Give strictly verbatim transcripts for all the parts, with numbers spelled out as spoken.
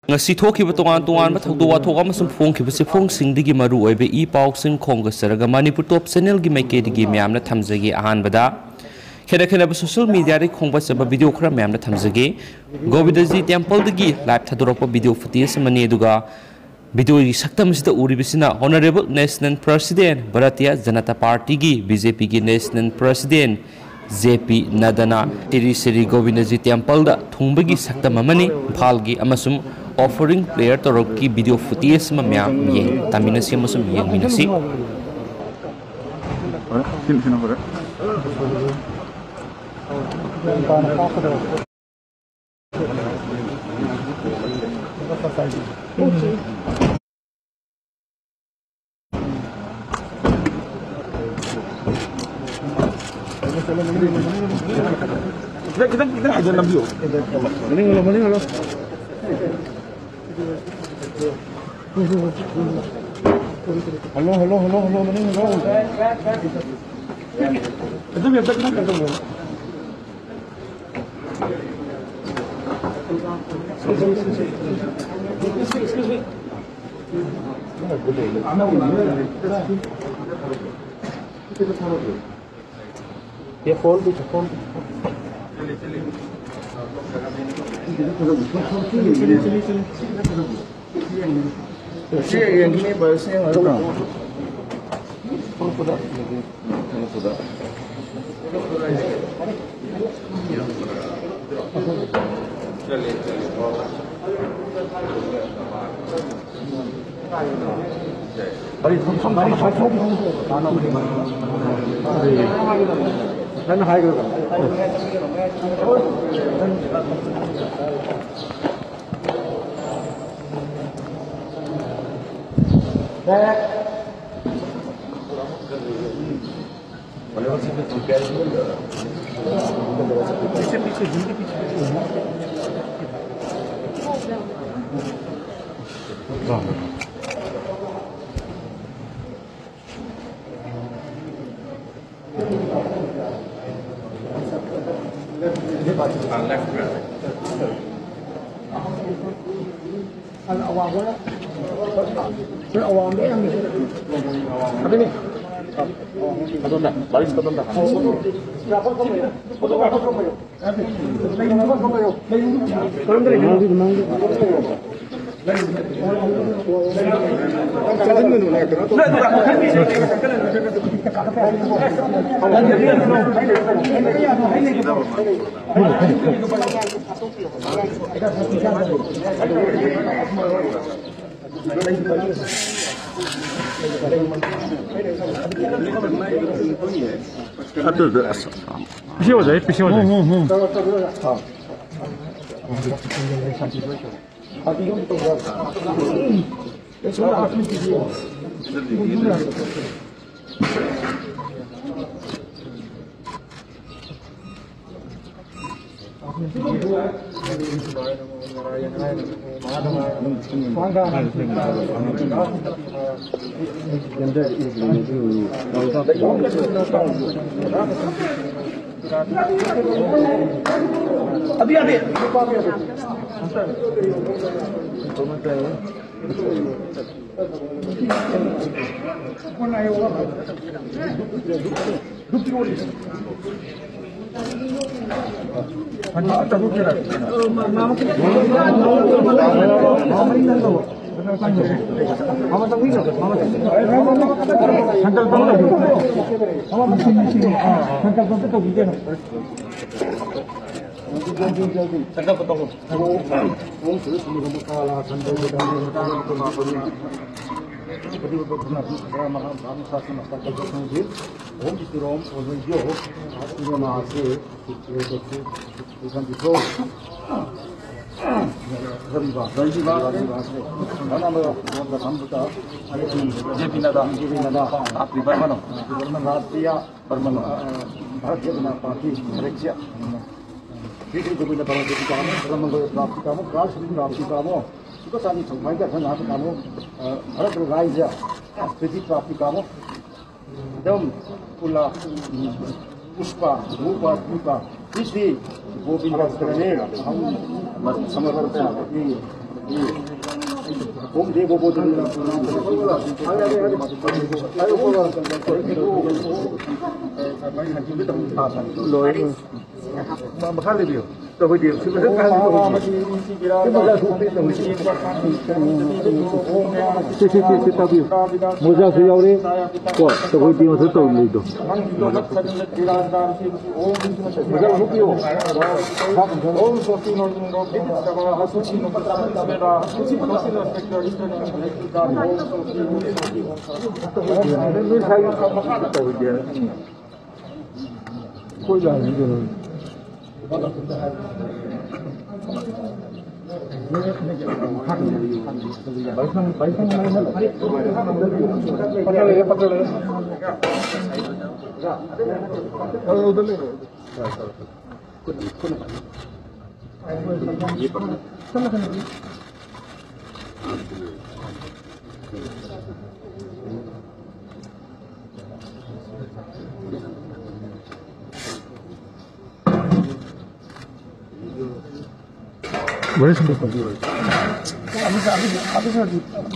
ꯉꯁꯤ ꯊꯣꯛꯈꯤꯕ ꯇꯣꯉꯥꯟ ꯇꯣꯉꯥꯟꯕ ꯊꯧꯗꯣꯛ ꯋꯥꯊꯣꯛ ꯑꯃꯁꯨꯡ ꯐꯣꯡꯈꯤꯕ ꯆꯦꯐꯣꯡꯁꯤꯡꯗꯒꯤ ꯃꯔꯨ ꯑꯣꯏꯕ ꯏ ꯄꯥꯎꯁꯤꯡ ꯈꯣꯝꯒꯠꯆꯔꯒ ꯃꯅꯤꯄꯨꯔ ꯇꯣꯞ ꯆꯦꯅꯦꯜꯒꯤ ꯃꯥꯏꯀꯩꯗꯒꯤ ꯃꯌꯥꯝꯅ ꯊꯝꯖꯒꯦ꯫ ꯑꯍꯥꯟꯕꯗ, ꯈꯦꯠꯅ ꯈꯦꯠꯅꯕ ꯁꯣꯁꯤꯌꯦꯜ ꯃꯤꯗꯤꯌꯥꯗꯒꯤ ꯈꯣꯝꯒꯠꯆꯕ ꯚꯤꯗꯤꯑꯣ ꯈꯔ ꯃꯌꯥꯝꯅ ꯊꯝꯖꯒꯦ꯫ ꯒꯣꯕꯤꯟꯗꯖꯤ ꯇꯦꯝꯄꯜꯗꯒꯤ ꯂꯥꯏꯚ ꯊꯥꯗꯣꯔꯛꯄ ꯚꯤꯗꯤꯑꯣ ꯐꯨꯇꯦꯖ ꯑꯃꯅꯤ, ꯑꯗꯨꯒ ꯚꯤꯗꯤꯑꯣꯒꯤ ꯁꯛꯇꯝ ꯑꯁꯤꯗ ꯎꯔꯤꯕꯁꯤꯅ Honourable National President, Bharatiya Janata ꯄꯥꯔꯇꯤꯒꯤ, ꯕꯤ ꯖꯦ ꯄꯤꯒꯤ National President ꯖꯦ ꯄꯤ ꯅꯗ꯭ꯗꯥꯅ ꯁ꯭ꯔꯤ ꯁ꯭ꯔꯤ ꯒꯣꯕꯤꯟꯗꯖꯤ ꯇꯦꯝꯄꯜꯗ ꯊꯨꯡꯕꯒꯤ ꯁꯛꯇꯝ ꯑꯃꯅꯤ꯫ ꯏꯝꯐꯥꯜꯒꯤ ꯑꯃꯁꯨꯡ ꯑꯣꯐꯔꯤꯡ ꯄ꯭ꯔꯦꯌꯔ ꯇꯧꯔꯛꯀꯤ ꯚꯤꯗꯤꯑꯣ ꯐꯨꯇꯦꯖ ꯑꯃ ꯃꯌꯥꯝ ꯌꯦꯡ-, ꯇꯥꯃꯤꯟꯅꯁꯤ ꯑꯃꯁꯨꯡ ꯌꯦꯡꯃꯤꯟꯅꯁꯤ꯫ ꯈꯤꯇꯪ, ꯈꯤꯇꯪ ꯍꯥꯏꯖꯤꯜꯂꯝꯕꯤꯌꯣ꯫ ꯃꯅꯤꯡ ꯍꯜꯂꯣ, ꯃꯅꯤꯡ hello. Hello, hello, hello, hello, ꯃꯅꯤꯡ ꯍꯜꯂꯣ꯫ ꯑꯗꯨꯝ ꯍꯦꯛꯇ ꯈꯤꯇꯪ ꯀꯩꯅꯣ ꯇꯧꯕꯤꯌꯣ꯫ ये फोन पीछे, फोन पीछे। ꯁꯤ ꯌꯦꯡꯒꯅꯤ, ꯕꯥꯏꯑꯣꯁꯤ ꯌꯦꯡꯉꯒ꯫ ꯑꯗꯨꯅꯤ꯫ ꯑꯗꯣꯝꯗ, ꯕꯥꯔꯤꯁ ꯑꯗꯣꯝꯗ ꯍꯥꯟꯅ꯫ ꯑꯗꯨꯗ ꯑꯁ꯫ ꯄꯤꯁꯤ ꯑꯣꯖꯥ, ꯄꯤꯁꯤ ꯑꯣꯖꯥ꯫ रविवार, रविवार, रविवार से। है ना, मतलब, मतलब, हम तो, अरे, जेपी नड्डा, जेपी नड्डा, आप भी बर्मन हो। बर्मन, भारतीय, बर्मन हो। अ, भारतीय जनता पार्टी, अध्यक्ष। श्री श्री गोविंद परम ज्योति कामो, परम मंगल प्राप्ति कामो, काल श्री प्राप्ति कामो, सुख शांति सौभाग्य धन लाभ कामो, अ, भारत राज्य स्थिति प्राप्ति कामो, दम, पुला, पुष्पा, रूपा, दीपा, ꯁꯤꯗꯤ ꯒꯣꯕꯤꯟꯗꯅꯦ꯫ ꯁꯃꯔꯄ꯭ꯔꯗ꯫ ꯎꯝ, ꯎꯝ꯫ ꯍꯣꯝ ꯗꯦ ꯒꯣꯕꯤꯟꯗ꯫ ꯂꯣꯏꯔꯦ꯫ ꯃꯈꯥ ꯂꯩꯕꯤꯌꯨ꯫ ꯇꯧꯍꯣꯏꯗꯦ꯫ ꯁꯤ ꯃꯊꯛ ꯀꯥꯍꯜꯂꯨ꯫ ꯁꯤ ꯃꯊꯛ ꯊꯣꯛꯄꯤ ꯇꯧꯍꯣꯏꯗꯦ꯫ ꯁꯤ, ꯁꯤ, ꯁꯤ, ꯁꯤ ꯇꯥꯕꯤꯌꯨ꯫ ꯃꯣꯖꯥꯁꯨ ꯌꯥꯎꯔꯦ꯫ ꯀꯣ, ꯇꯧꯍꯣꯏꯗꯦ ꯃꯊꯛ ꯇꯧꯔꯤꯗꯣ꯫ ꯃꯣꯖꯥ ꯂꯧꯊꯣꯛꯄꯤꯌꯣ꯫ ꯇꯧꯍꯣꯏꯗꯦ꯫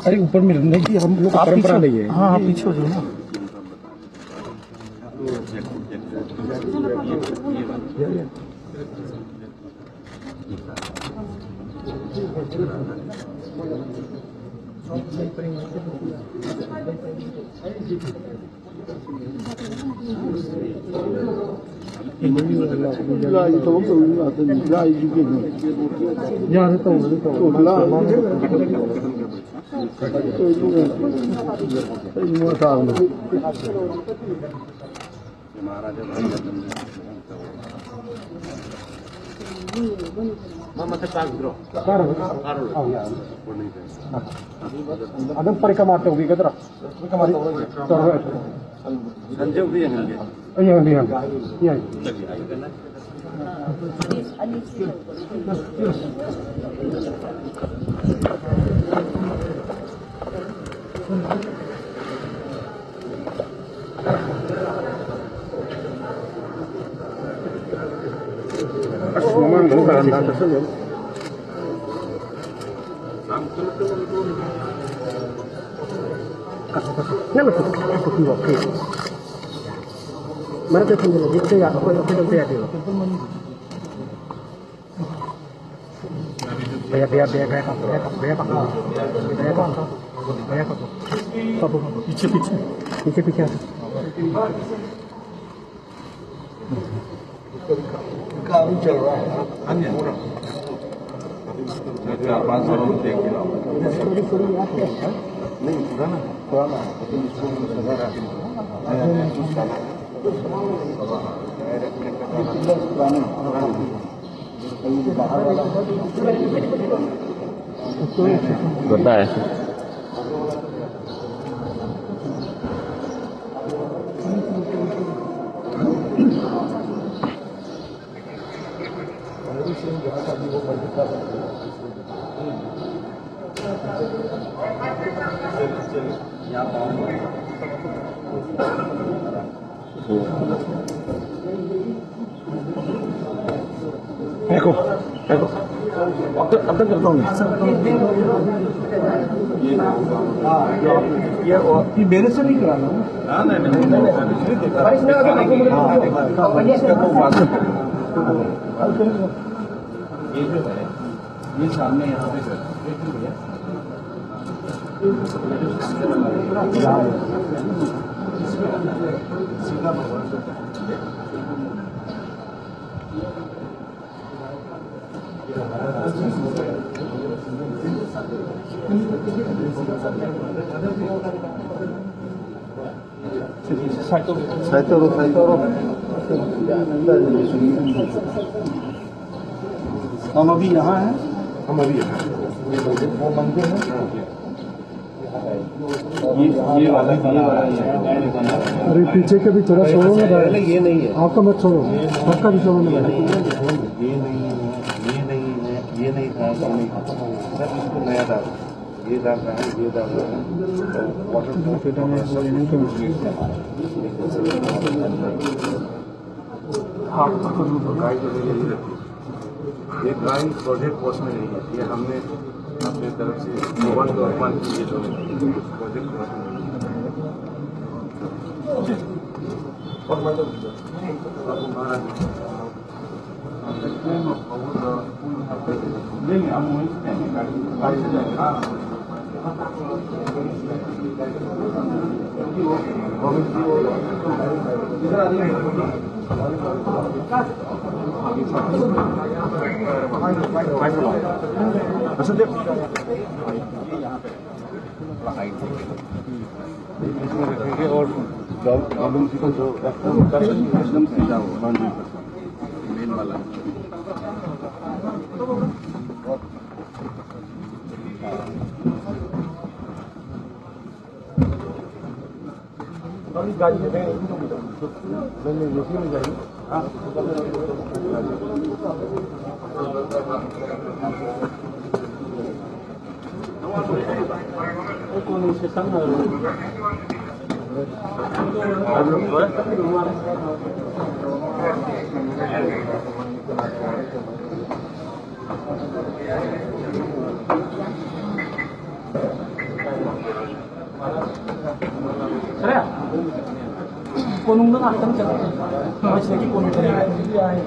अरे, ऊपर में नहीं, हम लोग का परंपरा नहीं है। हाँ, हाँ, पीछे हो जाओ ना। ꯂꯥꯏꯒꯤ ꯊꯕꯛ ꯇꯧꯔꯤ ꯉꯥꯛꯇꯅꯤ꯫ ꯂꯥꯏꯒꯤ ꯀꯩꯅꯣ꯫ ꯌꯥꯔꯦ, ꯇꯧꯔꯦ, ꯇꯧꯔꯦ꯫ ꯀꯩꯅꯣ ꯇꯥꯕꯅꯣ꯫ ꯃꯥ ꯃꯊꯛ ꯀꯥꯈꯤꯗ꯭ꯔꯣ? ꯀꯥꯔꯔꯣꯏ꯫ ꯀꯥꯔꯔꯣꯏ꯫ ꯑꯧ, ꯌꯥꯔꯅꯤ꯫ ꯑꯗꯨꯝ ꯄꯔꯤꯀ꯭ꯔꯃꯥ ꯇꯧꯕꯤꯒꯗ꯭ꯔꯥ? ꯄꯔꯤꯀ꯭ꯔꯃꯥ ꯇꯧꯔꯣꯏ꯫ ꯇꯧꯔꯣꯏ꯫ ꯁꯟꯁꯦ ꯑꯃꯨꯛꯇ ꯌꯦꯡꯍꯟꯒꯦ꯫ ꯑꯩ ꯌꯦꯡꯍꯟꯒꯦ, ꯌꯦꯡꯍꯟꯒꯦ꯫ ꯌꯦꯡꯍꯟꯒꯦ꯫ ꯅꯪꯅ ꯄꯨꯊꯣꯛꯄꯤꯔꯣ, please꯫ ꯃꯔꯛꯇ ꯊꯝꯖꯤꯜꯂꯗꯤ ꯑꯝꯇ ꯌꯥ-, ꯑꯩꯈꯣꯏ, ꯑꯩꯈꯣꯏꯗ ꯑꯝꯇ ꯌꯥꯗꯦꯕ꯫ ꯚꯩꯌꯥ, ꯚꯩꯌꯥ, ꯚꯩꯌꯥ, ꯚꯩꯌꯥ ꯀꯥꯞꯄꯣ, ꯚꯩꯌꯥ ꯀꯥꯞꯄꯣ, ꯚꯩꯌꯥ ꯀꯥꯞꯄꯣ, ꯚꯩꯌꯥ ꯀꯥꯞꯄꯣ, ꯚꯩꯌꯥ ꯀꯥꯞꯄꯣ꯫ ꯀꯥꯞꯄꯣ, ꯀꯥꯞꯄꯣ꯫ पीछे, पीछे। पीछे, पीछे हटो। काम चल रहा है। हाँ जी। चार पाँच सालों में देख लिया। नहीं, पुराना, पुराना। पुराना। बताए। देखो, देखो। अब तक, अब तक करता हूँ मैं। ये, ये, ये मेरे से नहीं कराना ना। हाँ, नहीं, नहीं, नहीं, नहीं। ये जो है, ये सामने यहाँ पे कर, देखिए भैया। साइड करो, साइड करो। हम अभी यहाँ हैं। हम अभी यहाँ हैं। वो मंदिर है। ये, ये वाला, ये वाला, ये वाला। अरे, पीछे का भी थोड़ा छोड़ो ना भाई। पहले ये नहीं है। आपका मत छोड़ो, सबका भी छोड़ो ना भाई। ये नहीं है, ये नहीं है, ये नहीं था, ये नहीं था। सर, इसको नया डाल। ये डाल रहा है, ये डाल रहा है। Water proof. हाँ, तो ये गाड़ी प्रोजेक्ट कोर्स में नहीं है, ये हमने अपने तरफ से भगवान को अर्पण की, ये जो प्रोजेक्ट कोर्स में नहीं है। और मैं तो नहीं, नहीं, हम वहीं से जाएंगे, गाड़ी, गाड़ी से जाएंगे। हाँ। ꯀꯣꯅꯨꯡꯗ ꯉꯥꯛꯇꯪ ꯆꯠꯂꯦ꯫ ꯃꯁꯤꯗꯒꯤ ꯀꯣꯅꯨꯡꯗ ꯌꯥꯏ꯫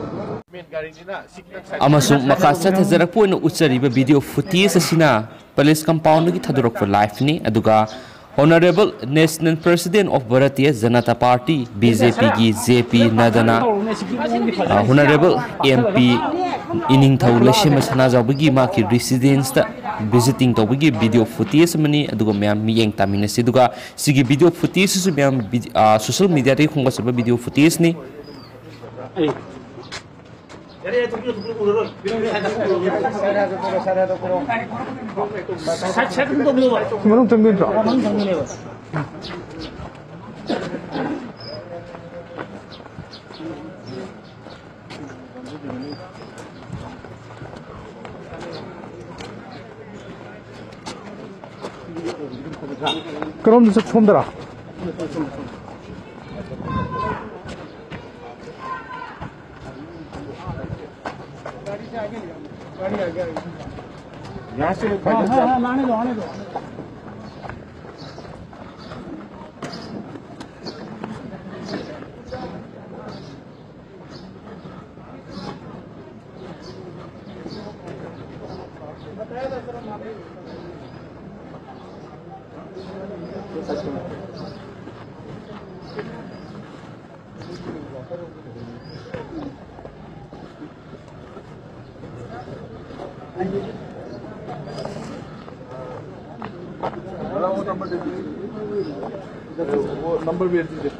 ꯑꯃꯁꯨꯡ ꯃꯈꯥ ꯆꯠꯊꯖꯔꯛꯄ ꯑꯣꯏꯅ ꯎꯠꯆꯔꯤꯕ ꯚꯤꯗꯤꯑꯣ ꯐꯨꯇꯦꯖ ꯑꯁꯤꯅ ꯄꯦꯂꯦꯁ ꯀꯝꯄꯥꯎꯟꯗꯒꯤ ꯊꯥꯗꯣꯔꯛꯄ ꯂꯥꯏꯐꯅꯤ꯫ ꯑꯗꯨꯒ Honourable National President of Bharatiya Janata Party, B J P ꯒꯤ J P ꯅꯗꯅ, ꯑ, Honourable M P ꯏꯅꯤꯡꯊꯧ ꯂꯩꯁꯦꯝꯕ ꯁꯅꯥꯖꯥꯎꯕꯒꯤ ꯃꯍꯥꯛꯀꯤ ꯔꯤꯁꯤꯗꯦꯟꯁꯇ ꯚꯤꯖꯤꯇꯤꯡ ꯇꯧꯕꯒꯤ ꯚꯤꯗꯤꯑꯣ ꯐꯨꯇꯦꯖ ꯑꯃꯅꯤ꯫ ꯑꯗꯨꯒ ꯃꯌꯥꯝ ꯃꯤꯠꯌꯦꯡ ꯇꯥꯃꯤꯟꯅꯁꯤ꯫ ꯑꯗꯨꯒ ꯁꯤꯒꯤ ꯚꯤꯗꯤꯑꯣ ꯐꯨꯇꯦꯖꯁꯤꯁꯨ ꯃꯌꯥꯝ ꯚꯤ-, ꯑ, ꯁꯣꯁꯦꯜ ꯃꯤꯗꯤꯌꯥꯗꯒꯤ ꯈꯣꯝꯒꯠꯆꯕ ꯚꯤꯗꯤꯑꯣ ꯐꯨꯇꯦꯖꯅꯤ꯫ ꯁꯤ ꯃꯅꯨꯡ ꯆꯪꯗꯣꯏ ꯅꯠꯇ꯭ꯔꯣ? ꯀꯔꯣꯝꯗ ꯆꯠ-, ꯁꯣꯝꯗꯔꯥ? यहाँ से हाँ, हाँ, हाँ, लाने दो, आने दो। बड़ा वो नंबर दे दीजिए। वो नंबर भेज दीजिए।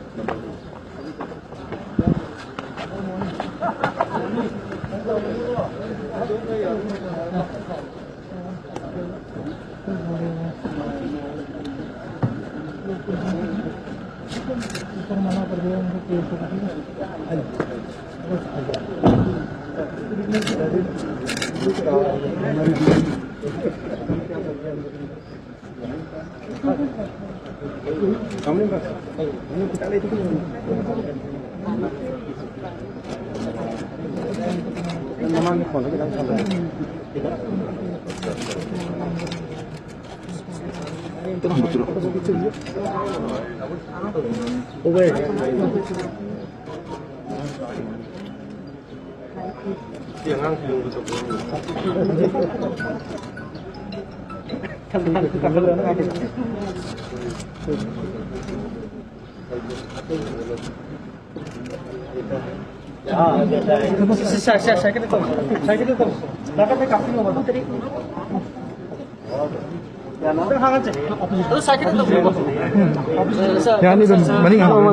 ꯌꯥꯅꯤ, ꯑꯗꯨꯝ ꯃꯅꯤꯡ ꯍꯟꯅ꯫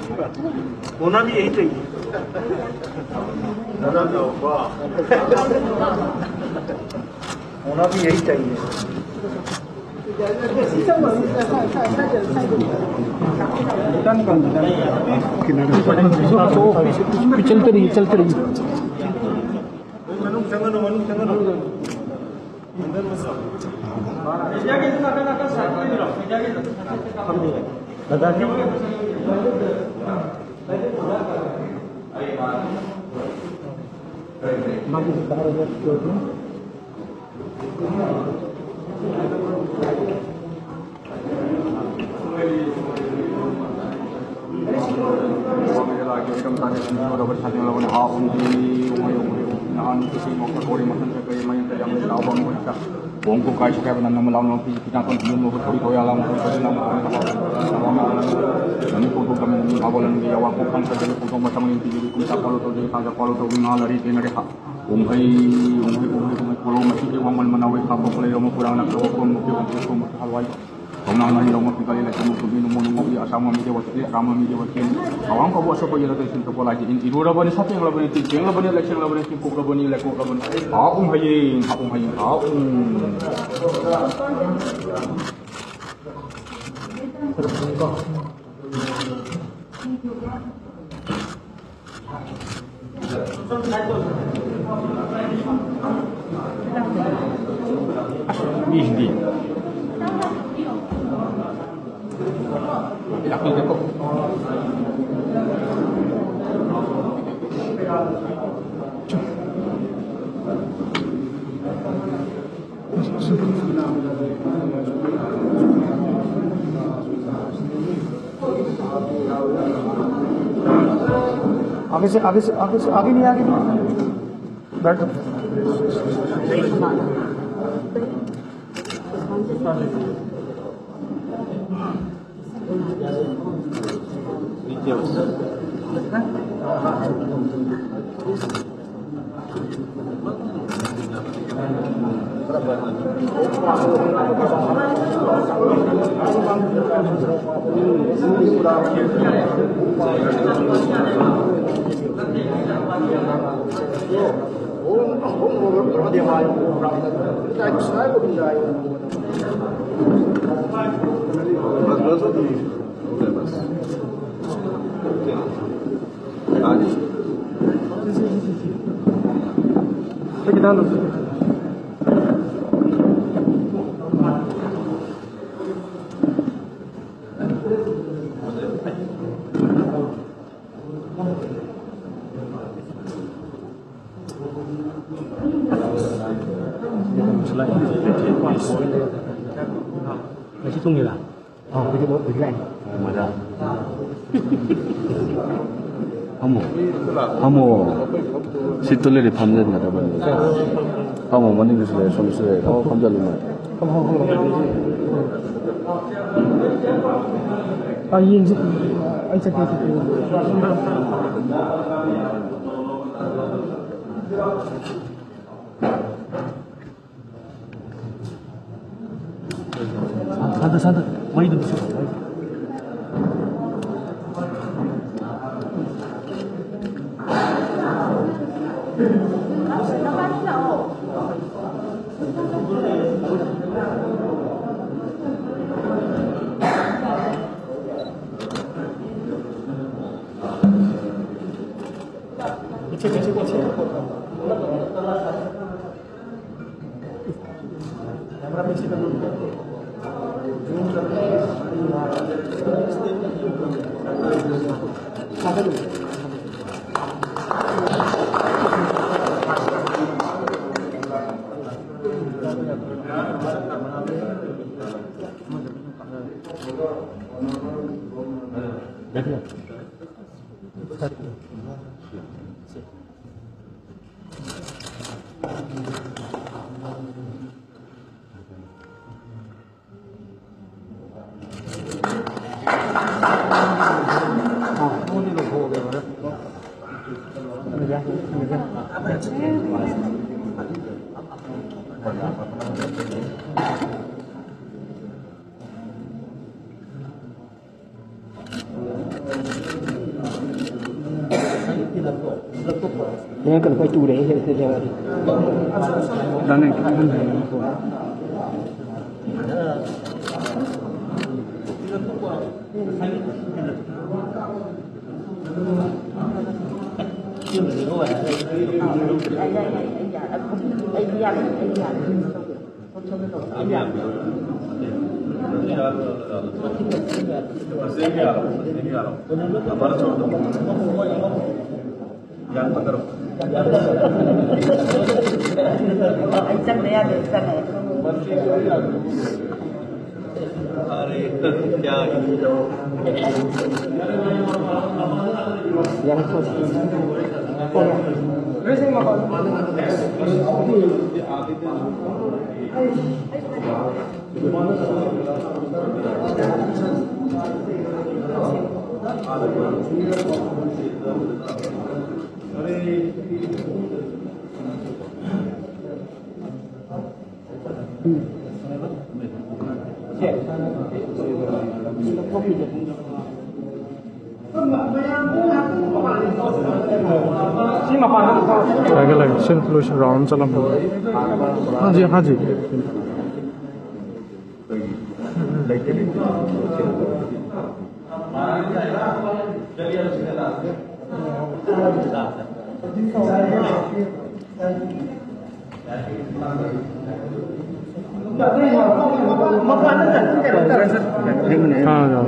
होना भी यही चाहिए। होना भी यही चाहिए। चलते रहिए, चलते रहिए। ꯏꯔꯨꯔꯕꯅꯤ, ꯁꯥꯇꯦꯡꯂꯕꯅꯤ, ꯇꯤꯡꯁꯦꯡꯂꯕꯅꯤ, ꯂꯩꯁꯦꯡꯂꯕꯅꯤ, ꯍꯥꯎꯝ ꯍꯌꯦꯡ, ꯍꯥꯎꯝ ꯍꯌꯦꯡ, ꯍꯥꯎꯝ꯫ ꯃꯤꯁꯤꯗꯤ꯫ ꯂꯥꯛꯄꯤꯒꯦꯀꯣ꯫ आगे से, आगे से, आगे से, आगे नहीं, आगे नहीं। बैठ जाओ। ꯉꯁꯤ ꯇꯨꯡꯒꯤꯔ? ꯑꯥ, ꯍꯧꯖꯤꯛ, ꯍꯧꯖꯤꯛ ꯂꯥꯛꯑꯦ꯫ ꯃꯖꯥ꯫ ꯐꯝꯃꯣ꯫ ꯐꯝꯃꯣ꯫ ꯁꯤꯠꯇꯨ ꯂꯩꯔꯗꯤ ꯐꯝꯖꯤꯟꯒꯗꯕꯅꯤ꯫ ꯐꯝꯃꯣ, ꯃꯅꯤꯡꯗꯁꯨ ꯂꯩꯔꯦ, ꯁꯣꯝꯗꯁꯨ ꯂꯩꯔꯦ꯫ ꯐꯝꯃꯣ, ꯐꯝꯖꯜꯂꯨ ꯃꯥ꯫ ꯐꯝꯃꯣ, ꯐꯝꯃꯣ, ꯐꯝꯃꯣ꯫ ꯑꯥ, ꯌꯦꯡꯁꯤ꯫ ꯑꯩ ꯆꯠꯀꯦ, ꯑꯩ ꯆꯠꯀꯦ꯫ ꯁꯥꯟꯇ, ꯁꯥꯟꯇ, ꯃꯩꯗꯨ ꯃꯨꯠꯊꯠꯂꯣ꯫ ꯅꯪ ꯀꯩꯅꯣ ꯈꯣꯏ ꯇꯨꯔꯦ, ꯍꯦ, ꯍꯦ, ꯍꯦ, ꯍꯦ꯫ ꯗꯥ ꯅꯪ ꯈꯤꯇꯪ ꯍꯟꯊꯔꯣ꯫ ꯆꯪꯗ ꯌꯥꯗꯦ, ꯆꯪꯉꯦ꯫ ꯁꯤ ꯃꯄꯥꯟꯗ ꯑꯗꯨꯝ ꯊꯣꯛꯂꯛꯑꯣ꯫ ꯂꯩꯒꯦ, ꯂꯩꯒꯦ꯫ ꯁꯤ ꯂꯣꯏꯁꯤ-, round ꯆꯠꯂꯝꯃꯣ꯫ ꯍꯥ ꯖꯤ, ꯍꯥ ꯖꯤ꯫ हाँ, हाँ।